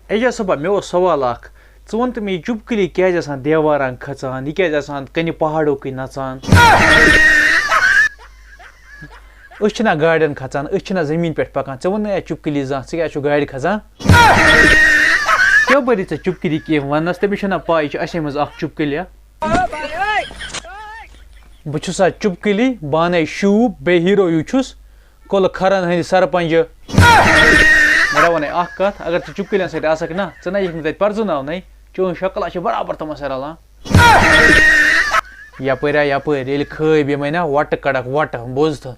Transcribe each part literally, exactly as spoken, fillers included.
اعجاز صٲبا، مےٚ اوس سوال اکھ۔ ژٕ وَن تہٕ مےٚ، یہِ چُپکلی کیٛازِ آسان دیوارن کھژان؟ یہِ کیٛازِ آسان کنہِ پہاڑو کِنۍ نژان؟ أسۍ چھِنہ گاڑٮ۪ن کھژان، أسۍ چھِنہ زٔمیٖن پٮ۪ٹھ پَکان۔ ژےٚ ووٚن نہ یا چُپکلی زانٛہہ، ژٕ کیٛازِ چھُکھ گاڑِ کھژان؟ کیٛاہ بٔرِتھ ژےٚ چُپکلی کینٛہہ وَننَس؟ تٔمِس چھَنہ پَے، یہِ چھِ اَسے منٛز اَکھ چُپکلی۔ بہٕ چھُسا چُپکلی، بانَے شوٗب، بیٚیہِ ہیٖرو ہیوٗ چھُس، کُلہٕ کھَرَن ہٕنٛدِ سرپنٛجہِ۔ مےٚ وَنے اَکھ کَتھ، اگر ژٕ چُپکلٮ۪ن سۭتۍ آسَکھ نا، ژٕ نہ یِکھ نہٕ تَتہِ پَرزٕناونَے، چٲنۍ شکل آسہِ برابر تِمَن سۭتۍ رَلان۔ یپٲرۍ ہا یپٲرۍ، ییٚلہِ خٲبۍ یِمے نا وۄٹہٕ کڑکھ وۄٹہٕ، بوز تہٕ۔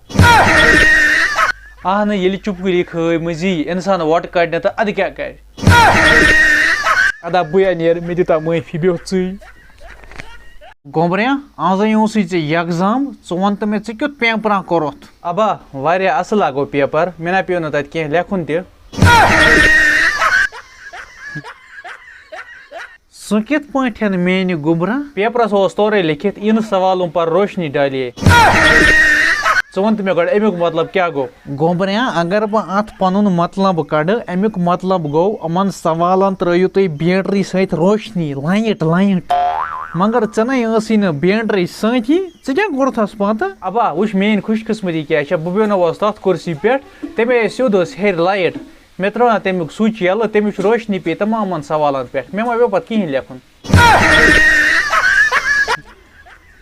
اہنہٕ، ییٚلہِ چُپکلی خٲبۍ منٛز یی انسان وۄٹہٕ کڑنہِ تہٕ ادٕ کیٛاہ کرِ؟ ادا بہٕ یا نیرٕ، مےٚ دِتا معٲفی، بیٚہہ ژٕے۔ گوٚمبریا، آزے اوسُے ژےٚ یکزام، ژٕ وَن تہٕ مےٚ، ژےٚ کیُتھ پیپرا کوٚرُتھ؟ ابا، واریاہ اصٕل ہا گوٚو پیپر، مےٚ نا پیوٚو نہٕ تتہِ کینٛہہ لیکھُن تہِ۔ سُہ کِتھ پٲٹھۍ میٛانہِ گوٚبرا؟ پیپرس اوس تورے لیکھِتھ، "ان سوالوں پر روشنی ڈالیے۔" ژٕ وَن تہٕ مےٚ گۄڈٕ، اَمیُک مطلب کیٛاہ گوٚو؟ گوٚبریا، اگر بہٕ اَتھ پَنُن مطلب کَڑٕ، اَمیُک مطلب گوٚو، یِمَن سوالَن ترٛٲیِو تُہۍ بیٹری سۭتۍ روشنی، light، light۔ مگر ژےٚ نَے ٲسٕے نہٕ بیٹری سۭتی، ژٕ کیٛاہ کوٚرتھَس پَتہٕ؟ ابا، وٕچھ میٛٲنۍ خوش قسمتی کیٛاہ چھےٚ، بہٕ بیٚہنووس تَتھ کُرسی پٮ۪ٹھ، تَمے ٲسۍ سیوٚد ٲس ہیٚرِ light۔ مےٚ ترٛٲو نا تَمیُک switch یَلہٕ، تَمِچ روشنی پیٚیہِ تَمامَن سوالَن پٮ۪ٹھ۔ مےٚ ما پیوٚو پَتہٕ کِہیٖنۍ لیکھُن۔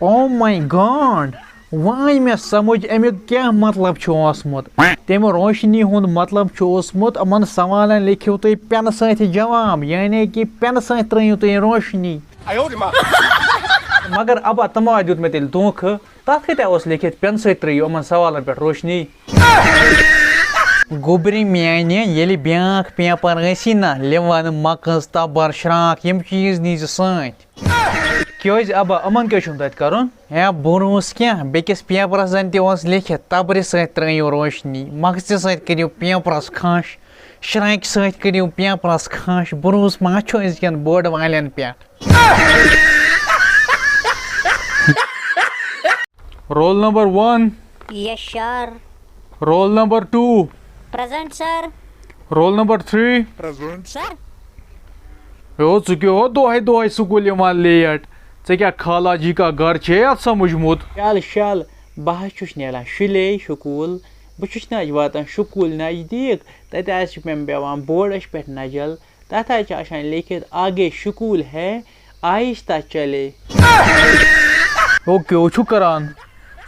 Oh my God! وۄنۍ آے مےٚ سمجھ اَمیُک کیٛاہ مطلب چھُ اوسمُت۔ تَمہِ روشنی ہُنٛد مطلب چھُ اوسمُت، یِمَن سوالَن لیکھِو تُہۍ پٮ۪نہٕ سۭتۍ جواب، یعنی کہِ پٮ۪نہٕ سۭتۍ ترٛٲیِو تُہۍ روشنی۔ مگر ابا، تِمو ہا دیُت مےٚ تیٚلہِ دھوکہٕ۔ تَتھ کَتہِ اوس لیکھِتھ، "پٮ۪نہٕ سۭتۍ ترٛٲیِو یِمَن سوالَن پٮ۪ٹھ روشنی"؟ گوٚبرِ میٛانہِ، ییٚلہِ بیٛاکھ پیپر ٲسی نہ، لِوَن، مَکٕژ، تَبَر، شرٛاکھ، یِم چیٖز نیٖزِ سۭتۍ۔ کیٛازِ ابا، یِمَن کیٛاہ چھُم تَتہِ کَرُن؟ ہے، بہٕ روٗس کینٛہہ، بیٚکِس پیپرَس زَن تہِ اوس لیکھِتھ، "تَبرِ سۭتۍ ترٛٲیِو روشنی، مَکژِ سۭتۍ کٔرِو پیپرَس کھَش، شرٛاکہِ سۭتۍ کٔرِو پیپرَس کھَش"۔ بہٕ روٗس ما چھُ أزکٮ۪ن بورڈ والٮ۪ن پٮ۪ٹھ؟ Roll number one. Yes, sir. Roll number two. Present, sir. Roll number three. Present, sir. ہے، ژٕ کیٛاہ ہو دۄہے دۄہے سکوٗل یِوان late؟ ژےٚ کیٛاہ خالہ جی کا گھر چھے یتھ سمجھمُت؟ شل، شل، بہٕ حظ چھُس نیران شُلے سکوٗل۔ بہٕ چھُس نہٕ حظ واتان سکوٗل نزدیٖک، تتہِ حظ چھِ مےٚ پٮ۪وان بورڈس پٮ۪ٹھ نظر۔ تَتھ حظ چھِ آسان لیکھِتھ، "آگے سکوٗل ہے، آہستہ چلے۔" او کیٛاہ چھُ کران؟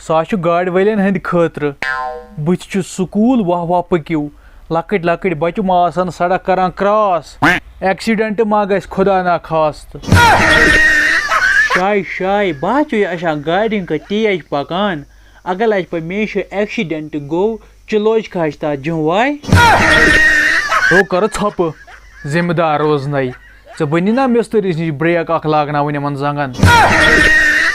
سُہ حظ چھُ گاڑِ وٲلٮ۪ن ہٕنٛدِ خٲطرٕ۔ بٕتھِ چھُ سکوٗل، واہ واہ پٔکِو۔ لۄکٕٹۍ لۄکٕٹۍ بچہٕ ما آسن سڑک کران cross؟ Accident ما گژھِ خدا نخواستہٕ؟ شاے شاے، بہٕ حظ چھُس یہِ اچھان گاڑٮ۪ن کھٔتۍ تیز پکان۔ اگر لَجہِ پَے مےٚ چھُ accident گوٚو، چلوج کھاج تَتھ جُمہٕ وارِ۔ ہو کَرٕ ژھۄپہٕ، ذمہٕ دار روزنَے۔ ژٕ بٔنی نا مِستٔرِس نِش brake اَکھ لاگناوٕنۍ یِمَن زنٛگَن؟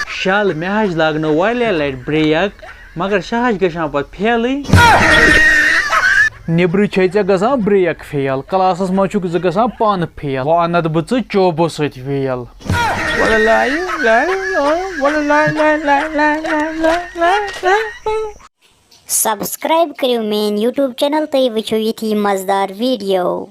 شَل، مےٚ حظ لاگنٲو واریاہ لَٹہِ brake، مگر سۄ حظ گژھان پَتہٕ فیلٕے۔ نیٚبرٕ چھے ژےٚ گژھان brake fail، کلاسَس منٛز چھُکھ ژٕ گژھان پانہٕ fail۔ وۄنۍ اَنَتھ بہٕ ژٕ چوبہٕ سۭتۍ ویل۔ Subscribe کٔرِو میٲنۍ YouTube channel، تُہۍ وٕچھِو یِتھی مزٕدار video۔